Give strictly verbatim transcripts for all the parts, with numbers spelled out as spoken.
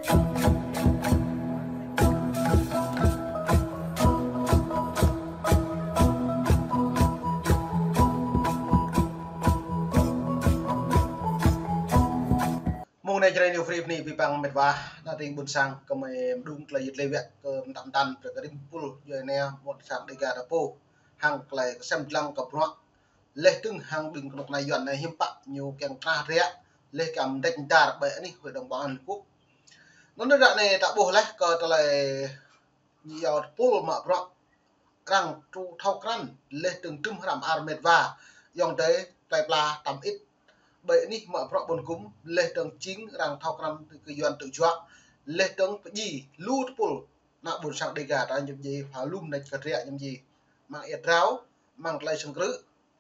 Mông anai Jrai New Free bơni abih bang met wa, ană tring ƀuôn sang, kơmơi mơđung tơlơi yit lĕ wĕ kơ mơtam mơtam, brơi kơ rĭm pul, djuai ania, ƀuôn sang Dêga ta pô, hăng tơlơi kơsem dlăng kơ bruă, laih dơ̆ng hăng ƀing kơnuk kơna Yuan anai hiư̆m pă ñu kiăng trah rĕ, laih kiăng mơdĕč mơdar ƀơi anih Hội đồng Bảo an Liên Hợp Quốc. Anŭn ră anai ta ƀuh laih kơ tơlơi ñu iâu tơpul mă bruă arăng tŭ thâo krăn, laih dơ̆ng dŭm hrăm ar met wa, ayŏng adơi plơi pla tăm it. Ƀơi anih mă bruă ƀôn gum, laih dơ̆ng jing arăng thâo krăn kơ Yuan tŭ juă, laih dơ̆ng pơdjai lu tơpul ană ƀuôn sang Dêga ta ñu pơdjai pha lum nač kơ rĕ ñu pơdjai. Mơ̆ng ia drao, mơ̆ng tơlơi sơng krư̆,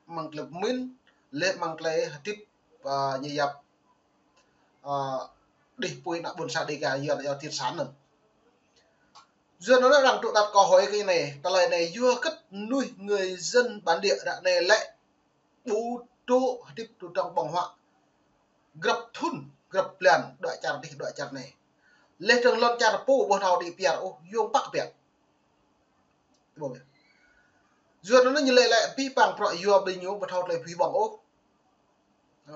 mơ̆ng tơlơi pơmĭn, laih mơ̆ng tơlơi hơdip, ơ, ñu yap, ơ, đih apui ană ƀuôn sang Dêga Yuan iâu triệt sản anŭn. Yua anŭn arăng tŭ đặt câu hỏi kơ anai, tơlơi anai yua hơget mơnuih người dân bản địa ră anai lĕ ƀu dŏ hơdip tơdrong ƀơ̆ng huă. Grăp thŭn, grăp blan, dŏ čar adih, dŏ čar anai. Laih dơ̆ng lŏn čar pô ƀu thâo đĭ piar ôh, yua pă kơ piar. Yua anŭn ñu lĕ lĕ abih bang bruă yua ƀing ñu ƀu thâo tơlơi abih bang ôh. Ơ.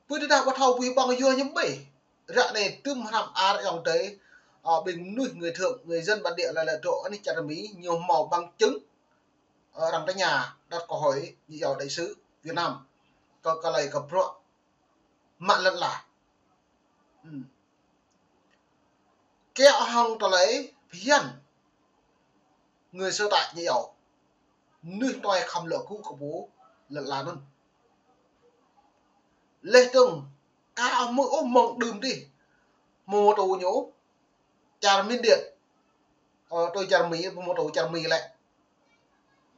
Pơ tơdah ƀu thâo abih bang yua ñu ƀĕ. Ră anai dŭm hrăm ar ayŏng adơi, ơ, ƀing mơnuih người Thượng, người dân bản địa lĕ lĕ dŏ anih čar Mi, ñu hmâo bằng chứng, ơ, arăng tơña đặt câu hỏi ñu iâu đại sứ Việt Nam kơ, kơ tơlơi kơ bruă mă lŏn ala. Hm. Kiăng hăng tơlơi phiăn người sở tại ñu iâu. Mơnuih tuai khăm lŏ gŭ kơ ƀu lŏn ala anŭn. Laih dơ̆ng, ka mơ̆ ôh mơ̆ng đưm adih. Mơ̆ tŭ ñu, čar Miên Điện. Ơ, tui čar Mi, mơ̆ tŭ čar Mi lĕ.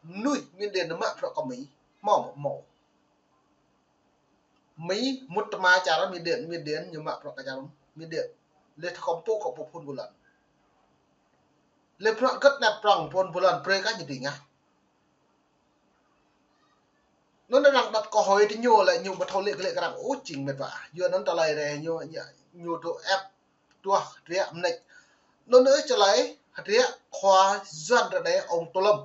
Mơnuih Miên Điện ñu mă bruă kơ Mi. Hmâo, hmâo. Mi mŭt tơma čar Miên Điện, Miên Điện ñu mă bruă kơ čar Miên Điện. Laih thâo kơmpŭ kơ pô phŭn ƀu lŏn. Laih bruă hơget năt prŏng phŭn ƀu lŏn brơi kơ ñu đĭ ngă. Anŭn arăng đặt câu hỏi tơ ñu lĕ ñu ƀu thâo lĕ kơ lĕ kơ arăng ôh jing met wa. Yua anŭn tơlơi rĕ ñu, ñu, ñu dŏ ĕp tuah rĕ mơneč. Anŭn ơi tơlơi rĕ khua Yuan ră anai ông Tô Lâm.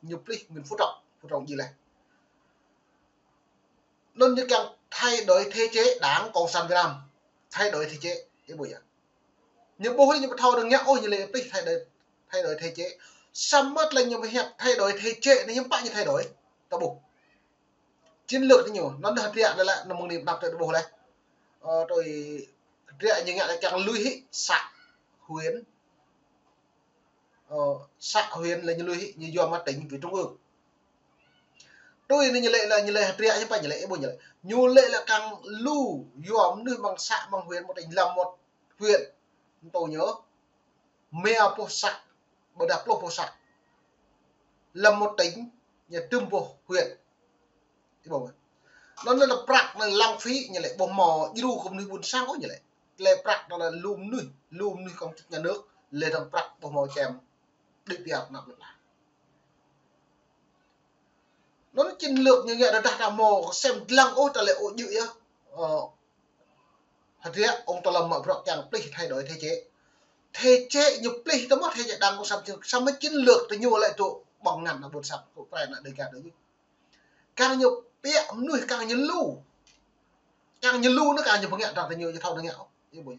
Ñu plih Nguyễn Phú Trọng, Phú Trọng djai laih. Anŭn ñu kiăng thay đổi thể chế Đảng Cộng sản Việt Nam. Thay đổi thể chế, ih ƀuh yơh. Ñu ƀuh ñu ƀu thâo dơ̆ng ngă ôh ñu lĕ plih thay đổi, thay đổi thể chế. Samơ̆ tơlơi ñu ƀu hiăp thay đổi thể chế anai hiư̆m pă ñu thay đổi. Ta ƀuh. Chiến lược ñu, anŭn dah rĕ lĕ, anŭn mơ̆ng anai pơnăp ta ƀuh laih. Ơ, tui rĕ ñu ngă lĕ kiăng lui hĭ xã, huyện. Ơ, xã huyện lĕ ñu lui hĭ, ñu yua mă tỉnh về trung ương. Tui anai ñu lĕ lĕ, ñu lĕ hơdră ñu pă ñu lĕ, ih ƀuh ñu lĕ. Ñu lĕ lĕ kiăng lu, yua mơnuih mơ̆ng xã, mơ̆ng huyện, mơ̆ng tỉnh, lăm một huyện. Tui ñu, rơma pluh xã, ƀôdah pluh pluh xã. Lăm một tỉnh, ñu dŭm pluh huyện. Ih ƀuh. Anŭn lĕ prăk anai lãng phí ñu lĕ, ƀu hmâo djru kơ mơnuih ƀuôn sang ôh ñu lĕ. Tơlơi prăk anŭn lĕ lu mơnuih, lu mơnuih công chức nhà nước, lĕ dơ̆ng prăk ƀu hmâo čem đĭ piar năp lĕ lah. Anŭn chiến lược ñu ngă tơdah ta hmâo kơsem dlăng ôh ta lĕ ôh djơ̆ yơh. Ơ, hơdră ông Tô Lâm mă bruă kiăng plih thay đổi thể chế. Thể chế ñu plih tơmơ̆ thể chế Đảng Cộng sản, samơ̆ chiến lược tơ ñu lĕ tŭ ƀơ̆ng ngăn ană ƀôn sang, tŭ prai ană Dêgar tơ ñu. Kiăng ñu piă mơnuih kiăng ñu lu. Kiăng ñu lu anŭn kiăng ñu pơngă ta tơ ñu, ñu thâo dơ̆ng ngă. Ih ƀuh.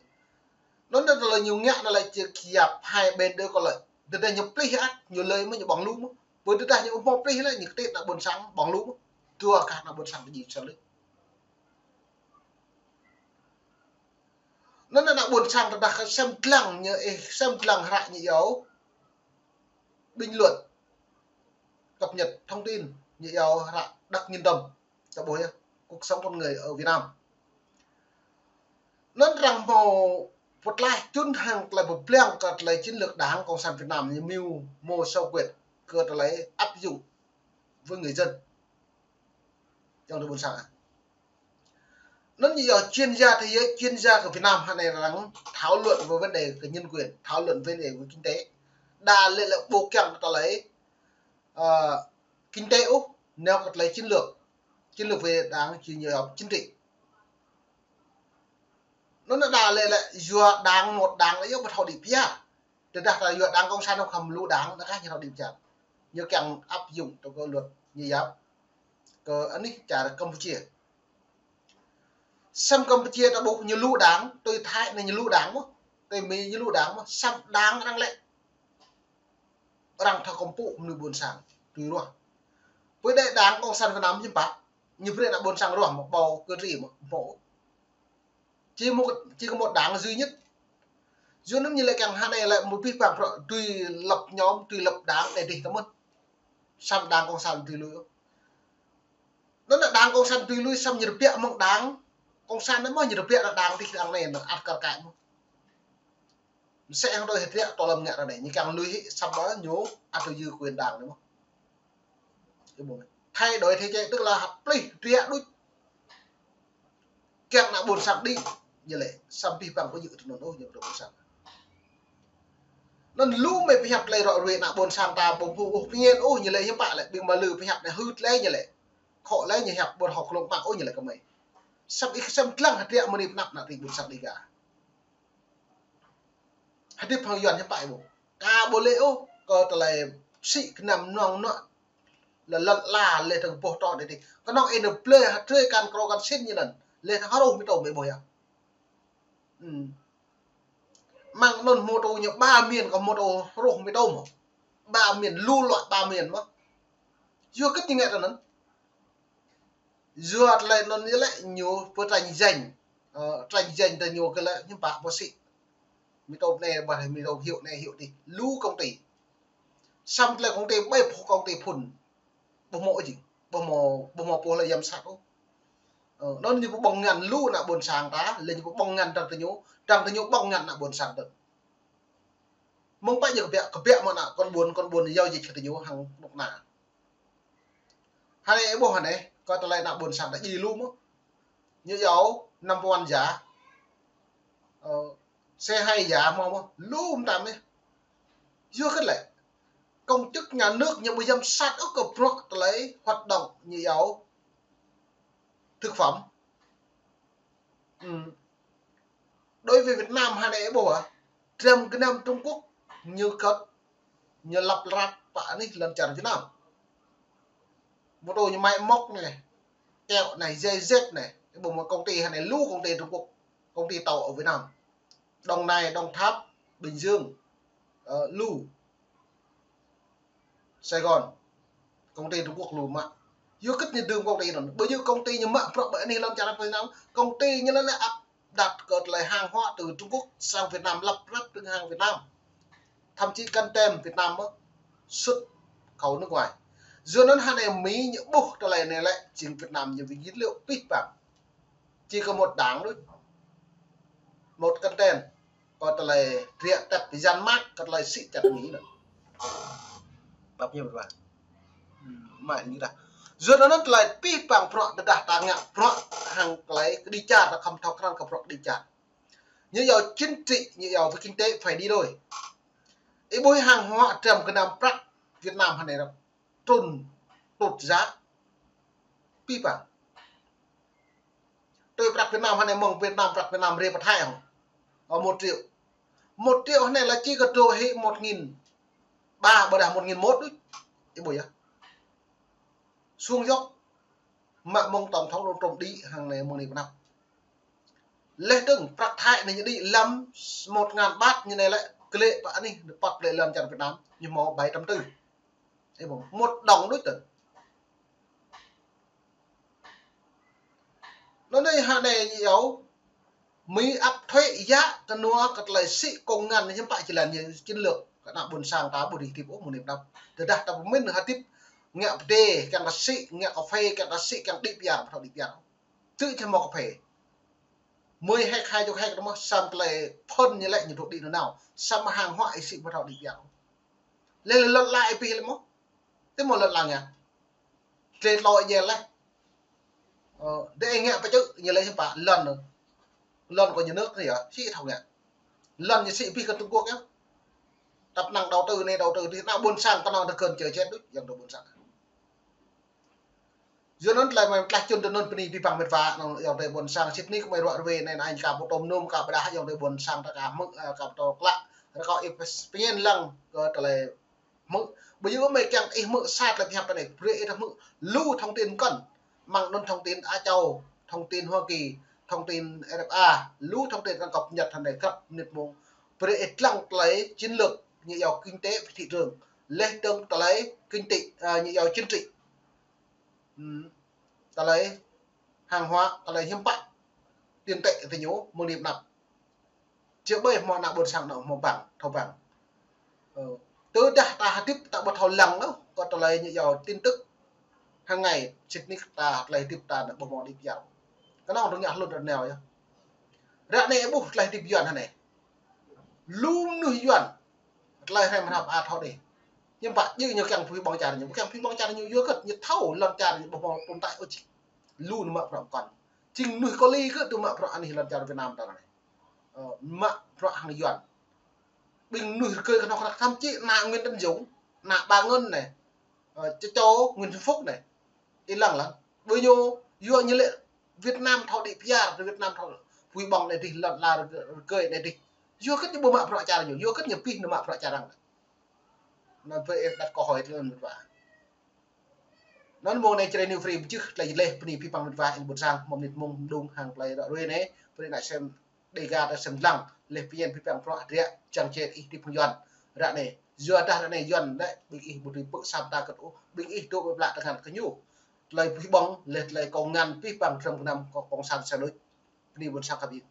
Anŭn tơlơi ñu ngă anŭn lĕ či kiăp hai bên đều có lợi. Tơdah ñu plih ăt, ñu lui mơ̆ ñu ƀơ̆ng lu mơ̆. Pơ tơdah ñu hmâo plih lĕ ñu kơtit ană ƀôn sang ƀơ̆ng lu mơ̆. Dua kah ană ƀôn sang tơ ñu sơlih. Anŭn ană ƀôn sang tơdah kơsem dlăng ñu, ơ, kơsem dlăng hră ñu iâu bình luận, cập nhật thông tin, ñu iâu hră đọc nhìn đồng, ta ƀuh yơh, cuộc sống con người ở Việt Nam. Anŭn arăng hmâo pơtlaih čun hăng tơlơi pơblang kơ tơlơi chiến lược Đảng Cộng sản Việt Nam ñu mưu mô sâu quyệt kơ tơlơi áp dụng với người dân. Ayŏng adơi ƀôn sang ah. Anŭn ñu yua chuyên gia thế giới, chuyên gia kơ Việt Nam hă anai arăng thảo luận về vấn đề kơ nhân quyền, thảo luận về vấn đề về kinh tế. Đa lĕ lĕ ƀu kiăng tơlơi, ơ, kinh tế ôh, nao kơ tơlơi chiến lược, chiến lược về đảng, chiến lược chính trị. Anŭn đa lĕ lĕ yua đảng một đảng lĕ yua ƀu thâo đĭ pia. Tơdah ta yua đảng cộng sản khăm lu đảng, ta kah ñu thâo đĭ pia. Ñu kiăng áp dụng tơ kơ luật ñu yap. Kơ anih čar Campuchia. Săm Campuchia ta ƀuh ñu lu đảng, tui Thái anai ñu lu đảng mơ̆, tui Mi ñu lu đảng mơ̆, săm đảng arăng lĕ arăng thâo kơmpŭ mơnuih ƀôn sang tui ruah. Pơ đe đảng cộng sản Việt Nam hiư̆m pă, ñu brơi ană ƀôn sang ruah mơ̆, bầu cử tri mơ̆, mơ̆. Chỉ một, chỉ có một đảng duy nhất. Yua anŭn ñu lĕ kiăng hơnai lĕ mơ̆ pih pang prŏ tui lăp nhóm, tui lăp đảng đe dih tơ mơ̆n. Săm đảng cộng sản tui lui. Anŭn đảng cộng sản tui lui săm ñu rơpiă mơ̆ng đảng cộng sản anai mơ̆ ñu rơpiă đảng dih đảng anai anŭn ăt kar kaĭ mơ̆. Mơsĕ hăng đôi hơdră tơlơi ngă ră anai, ñu kiăng lui hĭ săm ƀă ñu ăt tui yư quyền đảng anai mơ̆. Thay đổi thể chế tức là hăp plih hơdră đôč. Kiăng ană ƀôn sang đĭ, ñu lĕ săm pih pang ƀu djơ̆ tui anŭn ôh, ñu ƀu ƀôn sang. Anŭn lu mơi pơhiăp tơlơi rŏ ruai ană ƀôn sang ta ƀu ƀuh ôh pơñen ôh, ñu lĕ hiư̆m pă lĕ, ƀing mơlư pơhiăp anai hưt lĕ ñu lĕ. Khŏ lĕ ñu hiăp ƀu hŏk lông pă ôh ñu lĕ kơ mơi. Săm ih săm dlăng hơdră mơni pơnăp ană tring ƀôn sang Dega. Hơdip hăng Yuan hiư̆m pă ih ƀuh. Ka ƀu lĕ ôh, kơ tơlơi sĭ kơnăm nong nŏ. Lĕ lŏn ala lĕ tơng boh tŏ đe dih. Kơnơ̆ng ih nao blơi hơdrơi kan krô kan sin ñu anŭn. Lĕ tơng hơrôh mơtô mơi ƀuh yơh. Ư. Mơ̆ng anŭn mơtô ñu ba miền kơ mơtô hơrôh mơtô mơ̆. Ba miền lu lŏ ba miền mơ̆. Yua kơ ñu ngă tơ anŭn. Yua tơlơi anŭn ñu lĕ ñu pơtrang janh. Ơ, trang janh tơ ñu kơ lĕ ñu pă pơsĭ. Mơtô anai ƀă mơtô hyu anai hyu dih. Lu công ty. Săm tơlơi công ty ƀai pô công ty phun. Ƀu mơ̆ jing. Ƀu mơ̆, ƀu mơ̆ pô lĕ yăm sat ôh. Ơ, anŭn ñu pơƀơ̆ng ngăn lu ană ƀôn sang ta, lĕ ñu pơƀơ̆ng ngăn trăng tơ ñu, trăng tơ ñu ƀơ̆ng ngăn ană ƀôn sang ta. Mơ̆ng pă ñu kơbiă, kơbiă mơ̆ ană con buôn, con buôn giao dịch kơ tơ ñu hăng nŭk na. Hơnai ih ƀuh hơnai, kơ tơlơi ană ƀôn sang ta djai lu mơ̆. Ñu yua năm puăn giá. Ơ, xe hơi giá mơ̆ mơ̆, lu mơtam anai. Yua kơ lĕ, công chức nhà nước ñu ƀu yăm sat ôh kơ bruă tơlơi hoạt động ñu yua thực phẩm. Ư. Đối với Việt Nam hơnai ih ƀuh hă, trăm gơnam Trung Quốc ñu kơt, ñu lăp lăp pă anih lŏn čar Việt Nam. Mơtô ñu mă mŏk anai, kẹo anai, giày dép anai. Ih ƀuh mơ̆ công ty hơnai lu công ty Trung Quốc, công ty tàu ở Việt Nam. Đồng Nai, Đồng Tháp, Bình Dương, ơ, lu. Sài Gòn, công ty Trung Quốc lu mă. Yua kơ ñu đưm công ty anŭn. Ƀu djơ̆ công ty ñu mă bruă ƀơi anih lŏn čar Việt Nam, công ty ñu lĕ lĕ áp đặt kơ tơlơi hàng hóa từ Trung Quốc sang Việt Nam, lăp lăp tơng hàng Việt Nam. Thậm chí content Việt Nam mơ̆ xuất khẩu nước ngoài. Yua anŭn hơnai Mi ñu ƀuh tơlơi anai lĕ, jing Việt Nam ñu ƀu djơ̆ lĕ pih pang. Chỉ có một đảng thôi. Một content. Kơ tơlơi hơdră tep pơjăn mă, kơ tơlơi sĭ čăt Mi anŭn. Bap ñu ƀu ƀă. Ư, mă ñu dah. Yua anŭn tơlơi pih pang bruă tơdah ta ngă bruă hăng tơlơi kơđi čar ta khăm thâo krăn kơ bruă kơđi čar. Ñu yua chính trị, ñu yua với kinh tế phải đi đôi. Ih ƀuh hàng hóa trăm gơnam prăk Việt Nam hơnai ră trŭn tŭt giá pih pang. Tui prăk Việt Nam hơnai mơ̆ng Việt Nam, prăk Việt Nam rai pơ Thái hŏ. Ơ, một triệu. Một triệu hơnai lĕ chỉ có trôi hĭ một nghìn ba ƀôdah một nghìn một đôč. Ih ƀuh yơh. Xuống dốc. Mă mơ̆ng tổng thống Donald Trump đĭ hăng anai mơ̆ng anai pơnăp. Lĕ tơng prăk Thái anai ñu đĭ lăm một ngàn baht ñu anai lĕ klĕ pă anih păt lĕ lŏn čar Việt Nam ñu hmâo bảy trăm tư. Ih ƀuh, một đồng đôč tơ̆. Anŭn anai hơnai ñu yua Mi áp thuế giá kơ nua kơ tơlơi sĭ kông ngăn hiư̆m pă jơlan ñu chiến lược kơ ană ƀôn sang ta ƀu dưi hơdip ôh mơ̆ng anai pơnăp. Tơdah ta pơmĭn hơdip ngă pơdai, kiăng kơ sĭ, ngă cà phê, kiăng kơ sĭ, kiăng đĭ pia, ƀu thâo đĭ pia. Tui čih mơ̆ cà phê. Mười héc, hai chục héc tơ mơ̆, săm tơlơi phun ñu lĕ ñu dŏ đĭ nanao. Săm hàng hóa ih sĭ ƀu thâo đĭ pia. Lĕ lĕ lŏn ala ih pih lĕ mơ̆. Tui mơ̆ lŏn ala ngă. Tơlơi tlô ih djel lĕ. Ơ, đe ih ngă pơčŭ ñu lĕ hiư̆m pă lŏn. Lŏn của nhà nước anai yơh, sĭ thâo ngă. Lŏn ñu sĭ pih kơ Trung Quốc yơh. Tăp năng đầu tư anai đầu tư dih, ană ƀôn sang kơnơ̆ng tơkơn čơ čet đôč, yang tơ ƀôn sang. Yua anŭn tơlơi mơ̆ng tlaih čun tơ anŭn bơni abih bang met wa, anŭn ayŏng adơi ƀôn sang sĭt nik kơ mơi ruă ruai anai, anŭn ka ƀu tŏm num, ka ƀu đah ayŏng adơi ƀôn sang ta ka hmư̆, ơ, ka ƀu tŏ klă. Rơkâo ih pơmĭn lăng kơ tơlơi hmư̆. Ƀu djơ̆ mơi kiăng ih hmư̆ sa tơlơi pơhiăp ta anai, brơi ih hmư̆ lu thông tin kơn. Mơ̆ng anŭn thông tin Á Châu, thông tin Hoa Kỳ, thông tin R F A, lu thông tin arăng cập nhật hơnai khăp mơnit mông. Brơi ih lăng tơlơi chiến lược, ñu yua kinh tế và thị trường. Leh dơ̆ng tơlơi kinh tế, ơ, ñu yua chính trị. Ừm, tơlơi hàng hóa, tơlơi hiam pă, tiền tệ tơ ñu, mơ̆ng anai pơ anăp. Či ƀai hmâo ană ƀôn sang anŭn hmâo ƀăng, thâo ƀăng. Ơ, tơdah ta hơdip ta ƀu thâo lăng ôh, kơ tơlơi ñu yua tin tức hàng ngày, sĭt nik ta tơlơi hơdip ta anŭn ƀu hmâo đĭ pơyơr. Kơnơ̆ng rơngiă hlŭn rơneo yơh. Ră anai ƀuh tơlơi hơdip Yuan hơnai. Lu mơnuih Yuan, tơlơi hrăm hrăp a thâo đih. Hiam pă djơ̆ ñu kiăng pơhui ƀơ̆ng čar ñu, kiăng pơhui ƀơ̆ng čar ñu, yua hơget ñu thâo lŏn čar ñu ƀu hmâo tơnap ôh čih. Lu ñu mă bruă kơn. Jing mơnuih kơ li kơ tŭ mă bruă anih lŏn čar Việt Nam ta anai. Ơ, mă bruă hăng Yuan. Ƀing mơnuih rơgơi kơnơ̆ng kơnăk thậm chí ană Nguyễn Tấn Dũng, ană Ba Ngân anai, ơ, čơčô Nguyễn Xuân Phúc anai. Ih lăng lăng. Ƀơi ñu, yua ñu lĕ Việt Nam thâo đĭ pơyơr, Việt Nam thâo pơhui ƀơ̆ng anai dih, lŏn la rơgơi anai dih. Yua hơget ñu ƀu mă bruă čar ñu, yua hơget ñu pĭ ñu mă bruă čar arăng. Anŭn brơi ih đặt câu hỏi tơ anŭn met wa. Anŭn mông anai Jrai New Free pơčeh tơlơi leh bơni abih bang met wa ih ƀôn sang, mơ̆ng mơnit mông mơđung hăng tơlơi ruă ruai anai, brơi ană sem Dega ta sem lăng, leh pơñen abih bang bruă hơdră, čang čet ih hơdip hăng Yuan. Ră anai, yua dah ră anai Yuan lĕ, ƀing ih ƀu dưi pơ̆ sam ta kơt ôh, ƀing ih dŏ ƀơi plă tơngan kơ ñu. Tơlơi pơhui ƀơ̆ng, leh tơlơi kông ngăn abih bang dram gơnam kơ cộng sản sa đôč. Bơni ƀôn sang khăp ih.